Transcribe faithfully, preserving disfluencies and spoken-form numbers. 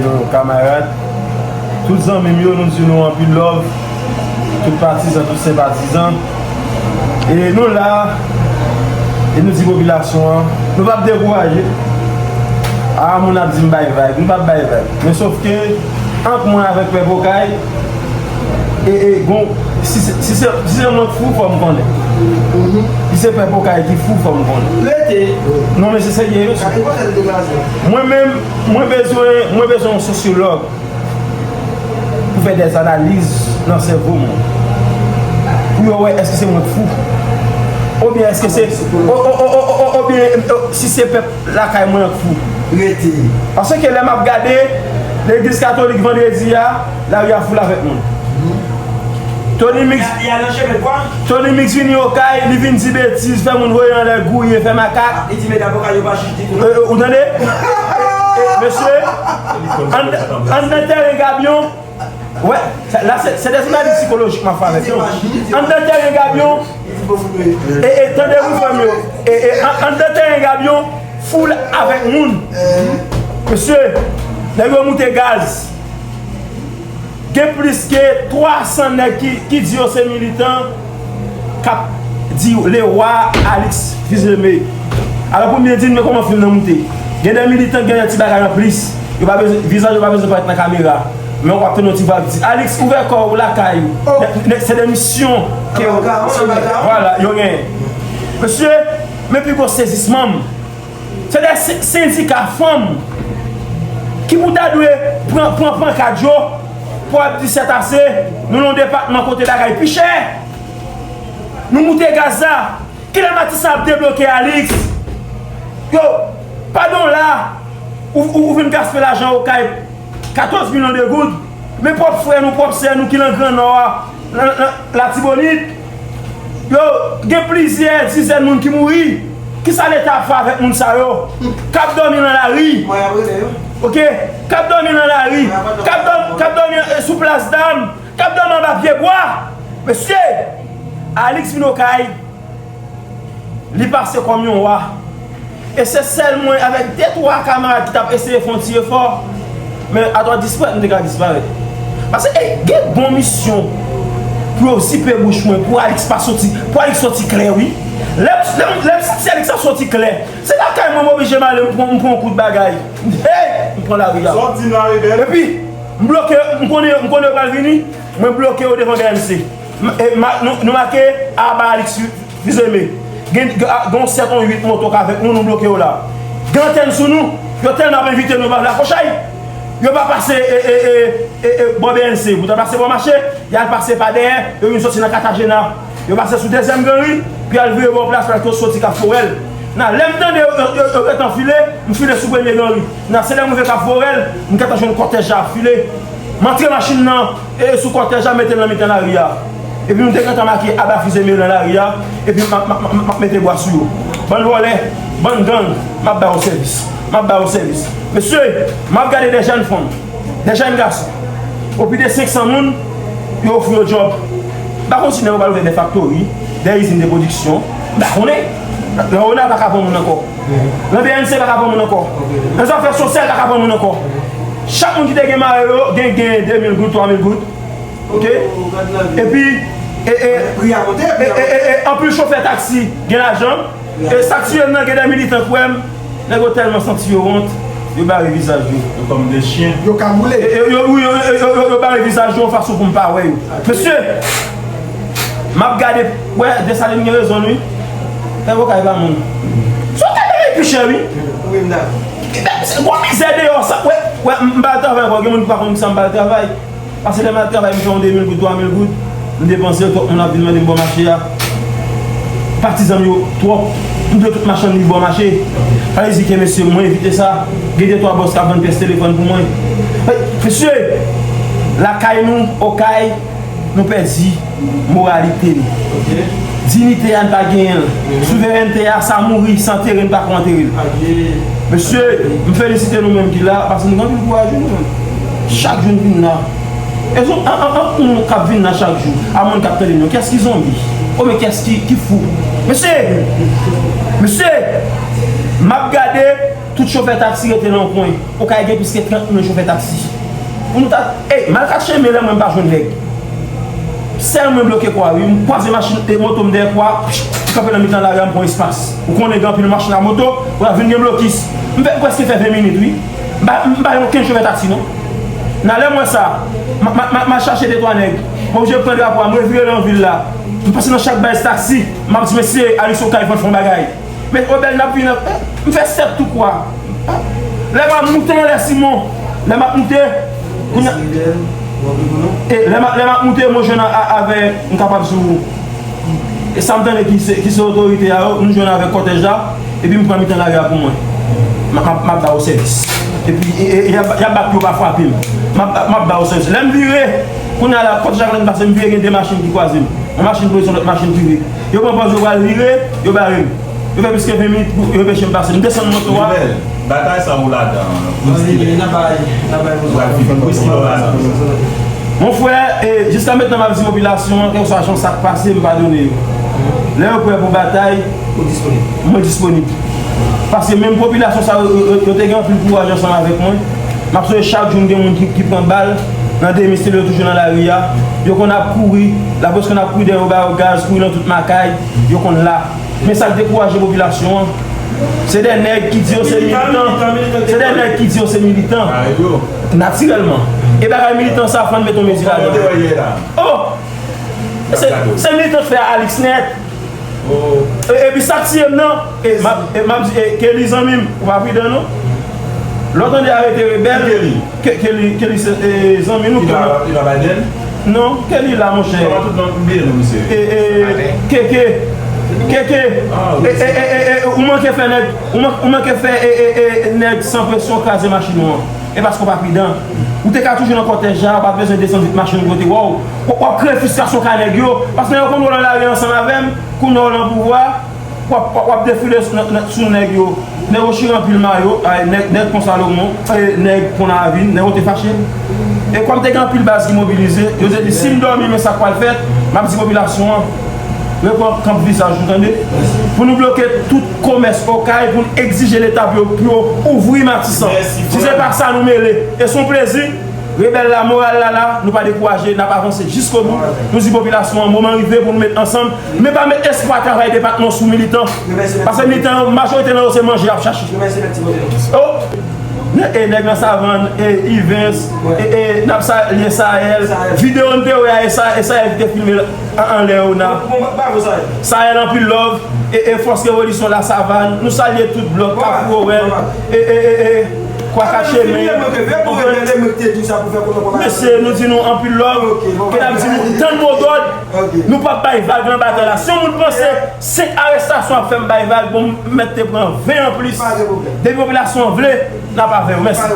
Yo, kamarad, tout zanmi m yo, nou di nou anpil love. Tout patizan, tout senpatizan. E nou la, e nou di popilasyon an, nou p ap dekouraje. A, moun ap di m bay vag, m p ap bay vag. Men sof ke, ant mwen avèk Pè Pokay, e, e, bon, si se, si se, si se mwen k fou, fò m konnen. Si se Pè Pokay ki fou, fò m konnen. Rete. Non, men se serye, mesye. Mwen menm, mwen bezwen, mwen bezwen yon sosyològ pou fè dè analiz nan sèvo mwen. Pou yo wè èske se mwen k fou. Oubyen èske se, o, o, o, o, o, o, oubyen, o, si se pèp lakay mwen k fou. Rete. Paske lè m ap gade legliz katolik vandredi a, lari a foul avèk moun. Tony Mix, Tony Mix vini Okay, li vin di betiz, fè moun voye anlè, gouye, fè makak. Li di medam Okay yo pa jij ditou, non? E, e, ou tande? E, e, mesye, ann-, anndan tèren Gabyon, wè, sa, la, se, se de analiz sikolojik m ap fè avèk yo. Anndan tèren Gabyon, e, e, tande wi, frè m yo. E, e, an-, anndan tèren Gabyon, foul avèk moun. Mesye, nèg yo moute gaz. Gen plis ke twa san nèg ki, ki di yo se militan k ap di le roi Alix Fils-Aimé. Alò, pou m byen di n, men kòman fim nan moute. Gen de militan k gen de ti bagay anplis. Yo pa bezwen, vizaj yo pa bezwen parèt nan kamera. Men w ap tande yon ti vwa k di, Alix, ouvè kò w lakay ou. Nèg, nèg, se de misyon ke yo, vwala, yo genyen. Mesye, men pi gwo sezisman m. Se de se-, sendika fanm ki pou ta dwe pran, pran pankad yo pou ap di sètase, nou nan yon depatman kote bagay pi chè. Nou moute gaz la. Kilè Matisan ap debloke, Alix? Yo, padon la, ou, ou, ou vin gaspiye lajan Okay. Katòz milyon de goud. Men pwòp frè nou, pwòp sè nou ki nan Gran Nò a, nan, nan Latibonit, yo, gen plizyè dizèn moun ki mouri. Kisa Leta ap fè avèk moun sa yo? K ap dòmi nan lari. Oke? K ap dòmi nan lari. K ap dòmi, k ap dòmi, eh, sou plas dam. K ap dòmi anba pyebwa. Mesye, Alix vin Okay. Li pase kòm yon wa. E se sèl mwen avèk de twa kamarad ki t ap eseye fè yon ti efò. Men atò disparèt, m te ka disparèt. Paske, ey, gen bon misyon pou yo zipe bouch mwen, pou Alix pa soti, pou Alix soti klè, wi. Lè m, lè m, lè m santi Alix ap soti klè, se lakay mwen m oblije m ale, m pran, m pran yon kout bagay. Hey! M pran lari a. Sa w di m la, Rebèl? Epi, m bloke, m konnen, m konnen yo pral vini, mwen bloke yo devan B N C. M-, e, ma-, nou, nou make aba Alix Fils-Aimé. Gen, gen, a, gen yon sèt, yon uit moto k avèk nou, nou bloke yo la. Gen antèn sou nou, yo tèlman ap envite nou ba lakochay. Yo pa pase, e, e, e, e, e, bò B N C, pou ta pase bò mache, y al pase pa dèyè, yo vin soti nan Katajena. Yo pase sou dezyèm Gran Ri, pou y al vire bò plas, paske yo soti Kafou Forel. Nan, lè m tande yo, yo, yo, yo gentan file, m file sou premye Gran Ri. Nan, se lè m rive Kafou Forel, m gentan jwenn kòtèj la ap file. M antre machin nan, e sou kòtèj la, mete l nan mitan lari a. Epi nou te gentan make aba Fils-Aimé nan lari a, epi m ap, m ap, m ap, m ap mete bwa sou yo. Bann vòlè, bann gang, m ap ba yo sèvis. M ap ba yo sèvis. Mesye, m ap gade de jèn fanm, de jèn gason, o pli de senk san moun, yo ofri yo djòb. M pa konn si nèg yo pral ouvè de faktori, de izin de pwodiksyon. M pa konnen. Nan ona pa ka pran moun ankò. Nan B N C pa ka pran moun ankò. Nan zafè sosyal pa ka pran moun ankò. Chak moun ki te gen mare yo, gen, gen de mil goud, twa mil goud. Oke? Epi, e, e, e, e, e, anpil chofè taksi gen lajan. E sa k tiye m nan, gen de militan k wè m, nèg yo tèlman santi yo wont, yo bare vizaj yo. Yo kòm de chen. Yo kamoule. E, e, yo, yo, yo, yo, yo, yo bare vizaj yo yon fason pou m pa wè yo. Mesye, m ap gade, wè, Desalin gen rezon, wi. Pè Vokay pa moun. Se yon kay bagay pi chè, wi. Wi, m dakò. Se gwo mizè deyò, sa, wè, wè, m pa al travay ankò, gen moun ki pa konn sa m pa al travay. Paske lè m al travay, m fè yon de mil goud, twa mil goud, m depanse yo, twòp moun ap vin mande m bò mache a. Patizan m yo twòp, m dwe tout machann li bò mache. Sa vle di ke mesye, mwen evite sa. Gen de twa bòs k ap vann pyès telefòn pou mwen. Hey, mesye, lakay nou, Okay, nou pèdi moralite nou. Diyite a, n pa genyen l. Souverènte a, sa mouri, sa antere, n pa ko antere l. Mesye, m felisite nou menm ki la, paske nou gen anpil kouraj, wi, nou menm. Chak jou n vin la. E zon, an, an, an, moun k ap vin la chak jou, a moun k ap tande nou, kiyès ki zonbi? Oubyen kiyès ki, ki fou? Mesye, mesye, m ap gade, Tout chofè taksi rete nan yon kwen. Ou ka gen plis ke trant moun chofè taksi. Pou nou ta, ey, m al kache men lè mwen m pa jwenn nèg. Sèl mwen bloke kwa wi. M kwaze machin e moto m dèyè kwa, m kanpe nan mitan lari a, m pran espas. Ou konnen gen anpil machin a moto, w ap vin gen blokis. M fè, m prèske fè ven minit wi. M pa, m pa gen okenn chofè taksi non. Nan lè m wè sa, m a, m a, m a, m a chache de twa nèg. M oblije pran drapo a, m revire nan vil la. M pase nan chak baz taksi, m ap di mesye, Alix Okay fò n fè yon bagay. Men Obèl n ap vin, m fè sèt tou kwa. Lè m ap moute anlè Simon, lè m ap moute, kounye a, e lè m ap, lè m ap moute, mwen jwenn a, a, avè, m kapab di w, e sa m tande ki se, ki se otorite a yo, m jwenn avèk kòtèj la, epi m pran mitan lari a pou mwen. M ap, m ap, m ap ba yo sèvis. Epi, e, e, y ap, y ap bat pou yo pa frape m. M ap, m ap ba yo sèvis. Lè m vire, kounye a la, kòtèj la konnen m pase, m vire, gen de machin ki kwaze m. Yon machin polis, yon lòt machin prive. Yo pran pòz yo pral vire, yo bare m. Yo fè plis ke ven minit pou yo anpeche m pase. M desann moto a. Jumèl, batay sa ou ladan, Priscilla. N ap bay, n ap bay moto a. Priscilla, ou ladan. Mon frè, e, jiska mentnan m ap di popilasyon an, kèlkeswa jan sa k pase, m padone yo. Lè yo prè pou batay, ou disponib. Mwen disponib. Paske menm popilasyon sa yo, yo, yo, yo te gen anpil kouraj ansanm avèk mwen. M ap sonje chak jou m gen moun ki, ki pran bal nan de mil, se yo toujou nan lari a. Yo konn ap kouri, lapolis konn ap kouri dèyè yo, ba yo gaz, kouri nan tout makay, yo konn la. Men sa k dekouraje popilasyon an, se de nèg ki di yo se militan, se de nèg ki di yo se militan. Natirèlman. E bagay militan sa, fò n met yon mezi ladan. Oh! Se, se militan k fè Alix nèt. E, epi sa k tiye m nan, e, m ap, e, m ap di, e, Kelly zanmi m, ou pa pridan non. Lè w tande arete rebèl, Kelly, Ke, Kelly, Kelly se, e, zanmi nou, Kelly. Li pa Biden? Non, Kelly la, monchè. Kòman tout non, m bliye non, misye. E, e, Keke, Keke, e, e, e, e, e, ou manke fè nèg, ou man-, ou manke fè, e, e, e, nèg san presyon kraze machin ou an. E paske w pa pridan. Ou te ka toujou nan kòtèj la, ou pa t bezwen desann vit machin ou kote w. W, w ap kreye fristrasyon kay nèg yo. Paske nèg yo konn wè w nan lari ansanm avè m, kounye a w nan pouvwa, w ap, w ap, w ap defile sou, nan, nan, sou nèg yo. Nèg yo chire anpil mayo, ay, nèg, nèg Pon Salomon, e, nèg Pon Lavin, nèg yo te fache. E kòm te gen anpil baz ki mobilize, yo te di, si m dòmi, men sa k pral fèt, m ap di popilasyon an, repran kanpe vizaj nou, tande. Pou nou bloke tout komès Okay, pou n egzije Leta pou yo, pou yo ouvri Matisan. Si se pa sa, nou mele. E se yon plezi. Rebèl la, moral la la, nou pa dekouraje, n ap avanse jiskobou. Nou di popilasyon an, moman rive pou nou met ansanm, men pa met espwa travay depatman sou militan. Paske militan yo, majorite nan yo se manje y ap chache. Oh! E nèg nan Savann, e Ivens, e, e n ap salye Sahel. Videyo n te wè a, e Sa-, e Sahel ki te filme l an, anlè yo na. Sahel, anpil love, e, e fòs revolisyon Lasavann. Nou salye tout blòk, Kafou Owèl, e, e, e, e, Kwa Kachemen. Mesye, nou di nou anpil love, ke n ap di nou tann mo dòd, nou p ap bay vag nan batay la. Si yon moun panse senk arestasyon ap fè m bay vag, bon, m mèt te pran ven anplis. Depi popilasyon an vle, n ap avè yo. Mèsi.